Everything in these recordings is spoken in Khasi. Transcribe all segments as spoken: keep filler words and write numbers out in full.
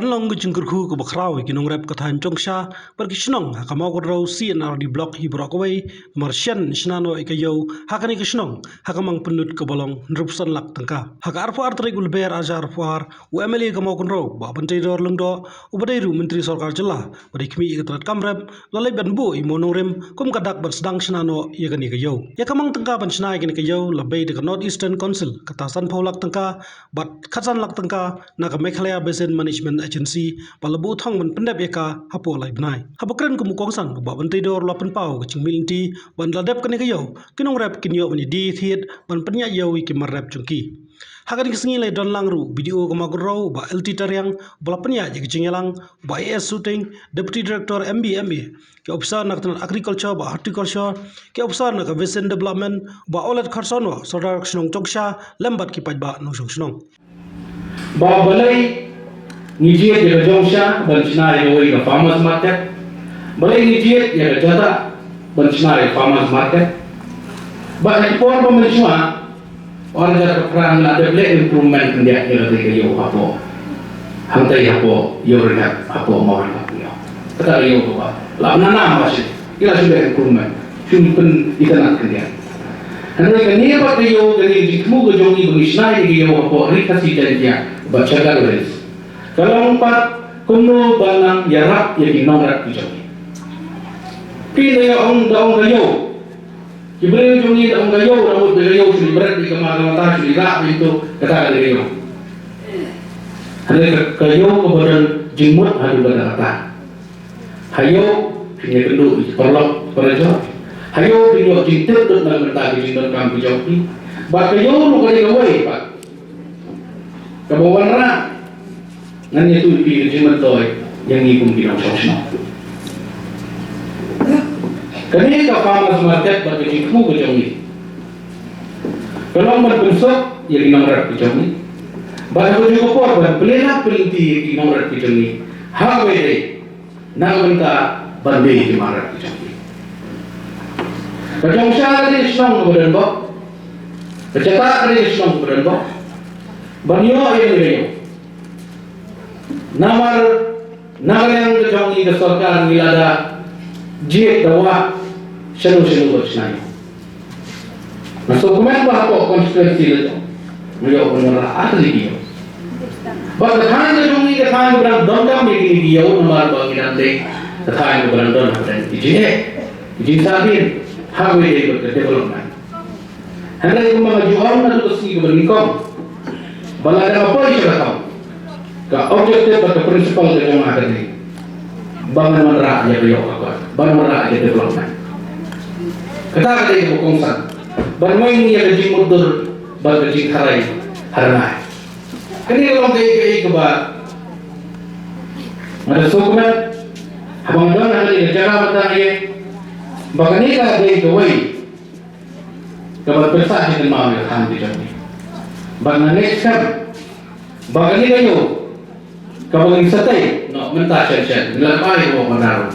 Pynlong ka jingkyrkhu kaba khraw ïa ki nongrep ka thaiñ Chongsha bad ki shnong ha ka Mawkynrew C and R D Block hi baroh kawei, namar shen shna noh ïa ka ïew ha kane ka shnong ha ka mang pynlut kaba long hynriewphew san lak tyngka. Ha ka arphew ar tarik u Lber ar hajar arphew ar, u M L A ka Mawkynrew, Bah Banteidor Lyngdoh, uba dei ruh u Myntri Sorkar Jylla ba dei khmih ïa ka tnat kam rep, u la leit ban buh ïa u Maw Nongrim kum ka dak ban sdang shna noh ïa kane ka ïew. Ïa ka mang tyngka ban shna ïa kane ka ïew la bei da ka North Eastern Council, kata sanphew lak tyngka, bad khatsan lak tyngka na ka Meghalaya Basin Management Agency, ba la buh thong ban pyndep ïa ka hapoh lai bnai. Haba kren kum u kongsan, u Bah Banteidor u la pynpaw ka jingmih lynti ba ynda la dep kane ka ïew, ki nongrep kin ïoh ban ïadie thied ban pynïaid ïew ïa ki mar rep jong ki. Ha kane ka sngi la ïadon lang ruh u B D O ka Mawkynrew, u Bah L T Tariang, uba la pynïaid ïa ka jingïalang, u Bah A S Suting, Deputy Director M B M A, ki ophisar na ka tnat Agriculture bad Horticulture, ki ophisar na ka Basin Development, u Bah Olet Kharsonwa, Sordar ka shnong Chongsha, lem bad ki paidbah nongshong shnong. Ba balei ngi jied ïa ka Chongsha ban shna ïa kawei ka farmers market? Balei ngi jied ïa ka Jatah ban shna ïa ka farmers market? Ba ha ki por ba mynshuwa, ar hajar khatphra ngi la dep leh improvement khyndiat ïa kata ka ïew hapoh, hangtai hapoh Ïewrynghep, hapoh Mawryngkneng. Kata ka ïew kaba la nana ba shi, ngi la shu leh improvement, shu pynitynnad khyndiat. Hynrei kane pat ka ïew, kane ka jingthmu ka jong ngi ba ngi shna ïa ka ïew hapoh Ri Khasi Jaiñtia bad Chagar Hills, ka long pat kumno ban nang ïarap ïa ki nongrep ki jong ngi. Phi da ïa ong, da ong ka ïew. Ki briew jong ngi da ong ka ïew, da mut ka ïew shu bret ïa ka mar ka mata, shu rah ïa to, kata ka dei ka ïew. Hynrei ka, ka ïew kaba don jingmut haduh katta katta. Ha ïew phin ïakynduh ïa ki paralok parajor. Ha ïew phin ïoh jingtip lut na ka bynta ka jingdonkam ka jong phi. Bad ka ïew ruh ka dei kawei pat kaba wanrah. Ngan ïathuh ïa phi ka jingmyntoi ïa ngi kum ki nongshong shnong. Kane ka farmers market bad ka jingthmu ka jong ngi ka long ban pynsuk ïa ki nongrep ki jong ngi. Bad ha kajuh ka por ban pynleit pynleit ïa ki nongriewspah ki jong ngi. Ha kawei de na ka bynta ban die ïa ki nongrep ki jong ngi. Ka Chongsha ka dei ka shnong kaba donbok. Ka Jatah ka dei ka shnong kaba donbok. Ban ïoh ïa kane ka ïew. Namar na ka liang ka jong ngi ka sorkar ngi la da jied da wah shano shano ba shnong. Nga sngewkmen ba hapoh constituency la jong nga ïoh ban wanrah ar tylli ki ïew. Bad ka thaiñ ka jong ngi ka thaiñ kaba dang donkam ïa kine ki ïew namar ba ngi dang dei ka thaiñ kaba dang don hapdeng ki jingeh, ki jingsahdien ha kawei de bad ka development. Hynrei kumba nga ju ong naduh ka sngi kaba nyngkong ba lada nga poi sha ka thong, ka objective bad ka principle ka jong nga ka dei ba ngan wanrah ïa ka ïoh ka kot, ban wanrah ïa ka development. Kata ka dei kaba kongsan ban weng ïa ka jingmutdur bad ka jingtharai ha rngai. Kane ka long kaei kaei kaba nga da sngewkmen haba nga don ha kane ka jaka mynta ïa ba kane ka dei kawei kaba pynshai kynmaw ïa ka thaiñ ka jong ngi. Bad nga ngeit skhem ba kane ka ïew kaba ngin sa tei noh mynta shen shen, ngi la ai kaba ban rung.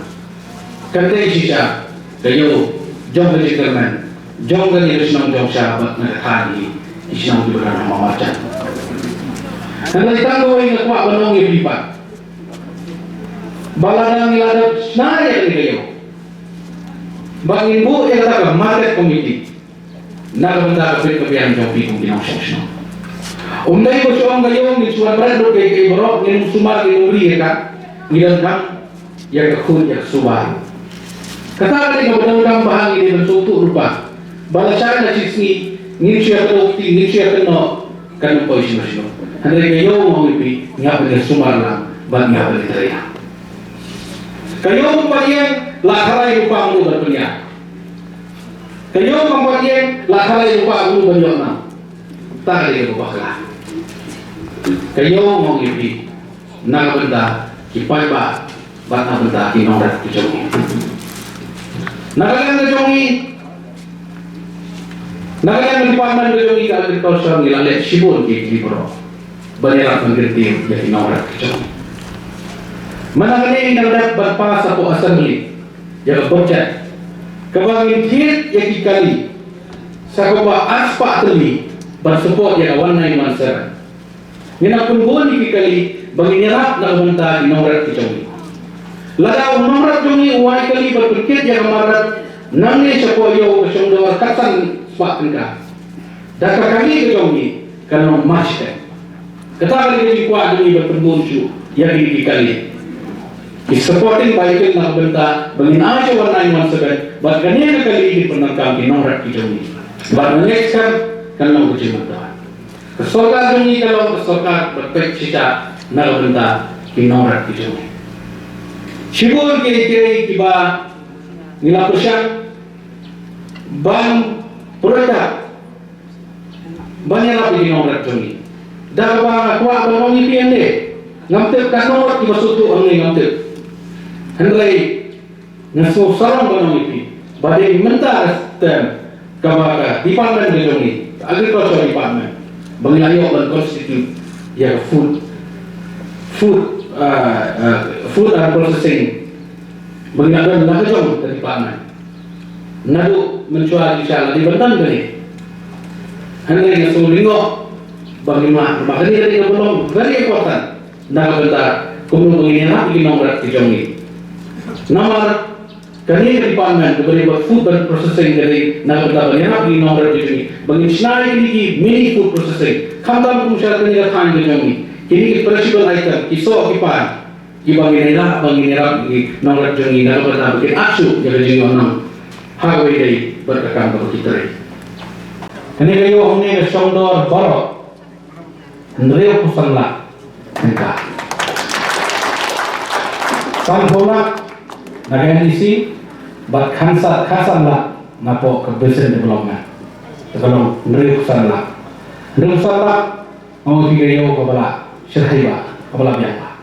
Kan dei shisha ka ïew jong ka jingkyrmen jong kane ka shnong Chongsha bad na ka thaiñ ki shnong kiba don ha Mawmarjan. Hynrei tang kawei nga kwah ban ong ïa phi pat ba lada ngi la dep shna ïa kane ka ïew ba ngin buh ïa kata ka market committee na ka bynta ka bit ka biang jong phi kum ki nongshong shnong. Ym dei ba shu ong ka ïew ngin shu wan bret lut kaei kaei baroh, ngin ym sumar ngin ym ri ïa ka, ngi donkam ïa ka khuid ïa ka suba. Kata ka dei kaba donkam ba ha ngi dei ban sngewthuh lypa ba lashai la shi sngi ngin shu ïa kdew kti, ngin shu ïa kynnoh, kan ym poi shano shano. Hynrei ka ïew nga ong ïa phi ngi hap ban ïa sumar lang bad ngi hap ban ïa trei lang. Ka ïew kam pat ïeng la tharai lypa ngin ym ban pynïaid. Ka ïew kam pat ïeng la tharai lypa ngin ym ban ïoh nam. Ta ka dei kaba bakla. Ka ïew nga ong ïa phi na ka bynta ki paidbah bad na ka bynta ki nongrep ki jong ngi. Na ka liang ka jong ngi, na ka liang ka department ka jong ngi ka agriculture ngi la leh shibun ki, ki baroh ban ïarap ban kyntiew ïa ki nongrep ki jong ngi. Mynta kane ngi dang dep ban pass hapoh assembly ïa ka budget kaba ngin thied ïa ki kali sa kaba arspah tylli ban support ïa ka one nine one seven. Ngin ïa pynbun ïa ki kali ba ngin ïarap na ka bynta ki nongrep ki jong ngi. Lada u nongrep jong ngi u ai kali ban pynkit ïa ka mar rep nangne shapoh ïew ka shongdor khatsan spah tyngka, da ka kali ka jong ngi kan long mar shiteng. Kata ka dei ka jingkwah jong ngi ban pynbun shuh ïa kine ki kali. Ki supporting vehicle na ka bynta ba ngin ai sha one nine one seven bad kane ka kali kin pyndonkam ki nongrep ki jong ngi. Bad na next term kan long ka jingmyntoi. Ka sorkar jong ngi ka long ka sorkar ba peit shisha na ka bynta ki nongrep ki jong ngi. Shibun kiei kiei kiba ngi la pyrshang ban pyrshang ban ïarap ïa ki nongrep jong ngi. Da kaba nga kwah ban ong ïa phi hangne, ngam tip katno ngut kiba sngewthuh hangne, ngam tip. Hynrei nga sngewsarong ban ong ïa phi ba dei mynta ka step kaba ka department ka jong ngi, ka agriculture department, ba ngi la ïoh ban constitute ïa ka food, food, ah, ah, food and processing, ba ngi la don la ka jong ka department. Naduh mynshuwa jingshisha la dei ban don kane. Hynrei nga sngewlyngngoh ba ngi mad, ba kane ka dei kaba long very important na ka bynta kumno ba ngin ïarap ïa ki nongrep ki jong ngi. Namar kane ka department kaba dei ba food and processing ka dei na ka bynta ban ïarap ïa ki nongrep ki jong ngi, ba ngin shna ïa kine ki mini food processing. Khamtam kum sha kane ka thaiñ ka jong ngi, kine ki perishable item, ki soh ki pan, kiba ngin ïarap, ba ngin ïarap ïa ki nongrep jong ngi na ka bynta ba kin ap shuh ïa ka jingïohnong ha kawei ka dei bad ka kam kaba ki trei. Kane ka ïoh hangne ka shongdor baroh hynriewphew san lak tyngka. Sanphew lak na ka N D C bad khatsan, khatsan lak napoh ka Basin Development. Te ka long hynriewphew san lak. Hynriewphew san lak, ong phi ka ïew kaba la shyrkhei bha, kaba la biang bha.